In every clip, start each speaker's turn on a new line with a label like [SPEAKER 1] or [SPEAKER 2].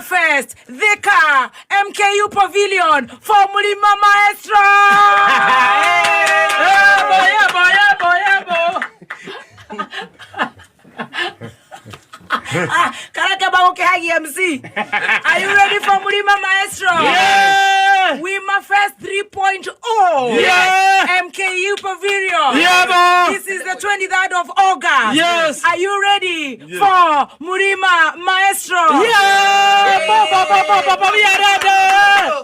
[SPEAKER 1] Wima Fest, Thika, MKU Pavilion for Mulima Maestro.
[SPEAKER 2] Yebo, yebo, yebo, yebo.
[SPEAKER 1] Ah, karake bagũkĩhagia MC. Are you ready for Mulima Maestro?
[SPEAKER 2] Yeah.
[SPEAKER 1] Wima Fest 3.0.
[SPEAKER 2] Yeah.
[SPEAKER 1] MKU Pavilion.
[SPEAKER 2] Yebo.
[SPEAKER 1] This is the 23rd of August.
[SPEAKER 2] Yes.
[SPEAKER 1] Are you ready for Murima Maestro?
[SPEAKER 2] Yeah. Bo, bo, bo, bo, bo, bo, we are ready.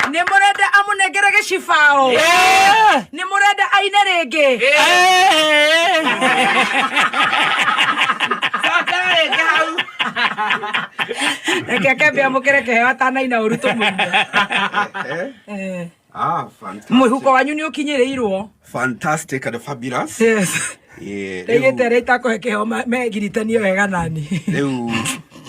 [SPEAKER 1] Nĩ mũrenda amũnengere gĩcibao?
[SPEAKER 2] Yeah.
[SPEAKER 1] Nĩ mũrenda aine rĩngĩ?
[SPEAKER 2] Eh.
[SPEAKER 1] Reke akembe amũkĩre kĩheo atanaina ũru tũmũine. Eh.
[SPEAKER 3] Ah, fantastic.
[SPEAKER 1] Mwĩhuko wanyu nĩ ũkinyĩrĩirwo.
[SPEAKER 3] Fantastic and fabulous.
[SPEAKER 1] Yes.
[SPEAKER 3] Yeah,
[SPEAKER 1] Rĩgĩte
[SPEAKER 3] rĩu
[SPEAKER 1] rĩa itakũhe kĩheo megiritanie wega nani.
[SPEAKER 3] rĩu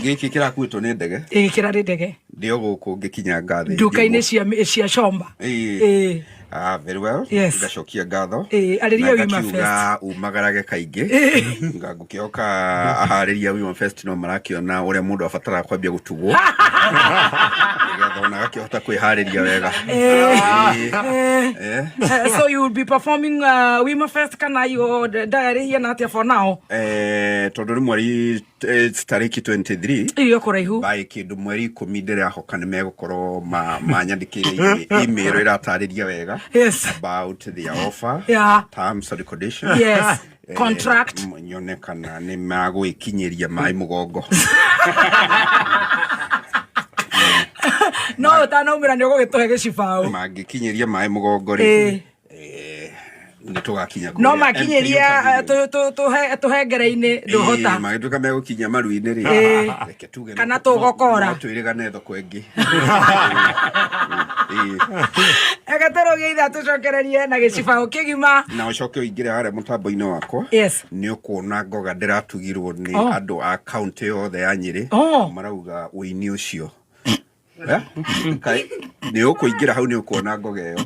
[SPEAKER 3] gĩkĩ kĩrakuĩtwo nĩ ndege.
[SPEAKER 1] Ĩgĩkĩra nĩ ndege.
[SPEAKER 3] Ndĩ o gũkũ ngĩkinya ngathĩ.
[SPEAKER 1] Nduka-inĩ cia Shomba.
[SPEAKER 3] Ĩĩ.
[SPEAKER 1] Ĩĩ.
[SPEAKER 3] Ah, very well.
[SPEAKER 1] Yes.
[SPEAKER 3] Ngacokia ngatho.
[SPEAKER 1] Ĩĩ, arĩria
[SPEAKER 3] Na
[SPEAKER 1] Wima
[SPEAKER 3] ngakiuga umagarage kaingĩ. Nga ngũkĩhoka aharĩria Wima Fest no marakĩona ũrĩa mũndũ abataraga kwambia gũtugwo. Nĩgetha ona agakĩhota kwĩharĩria wega. Ĩĩ.
[SPEAKER 1] Eh.
[SPEAKER 3] Eh.
[SPEAKER 1] So you will be performing Wima Fest kana your diary here na atia for now?
[SPEAKER 3] Eh, tondũ nĩ mweri tarĩki 23.
[SPEAKER 1] Irio kũraihu.
[SPEAKER 3] By kĩndũ mweri 10 ndĩrahoka nĩ megũkorwo manyandĩkĩire email ĩratarĩria wega about their offer, terms and conditions.
[SPEAKER 1] Contract.
[SPEAKER 3] Nyone kana nĩ magwĩkinyĩria maĩ mũgongo.
[SPEAKER 1] No ũtanaumĩra nĩ ũgũgĩtũhe gĩcibao.
[SPEAKER 3] Mangĩkinyĩria maĩ mũgongo rĩ, nĩ tũgakinya
[SPEAKER 1] No
[SPEAKER 3] kũrĩa
[SPEAKER 1] makinyĩria
[SPEAKER 3] MKU Pavilion.
[SPEAKER 1] tũhengere-inĩ ndũhota.
[SPEAKER 3] Magĩtuĩka megũkinyia maru-inĩ rĩ, reke tuge
[SPEAKER 1] Kana tũgokora.
[SPEAKER 3] no twĩrĩgane thoko ĩngĩ.
[SPEAKER 1] Reke tũrũgie ithaa tũcokererie na gĩcibao kĩgima.
[SPEAKER 3] Na ũcoke ũingĩre harĩa mũtambo-inĩ wakwa. Nĩ ũkuona ngoga ndĩratugirwo nĩ andũ a kaũntĩ yothe ya Nyĩrĩ. Marauga ũini ũcio. Eh? Nĩ ũkũingĩra hau nĩ ũkuona ngoga ĩyo.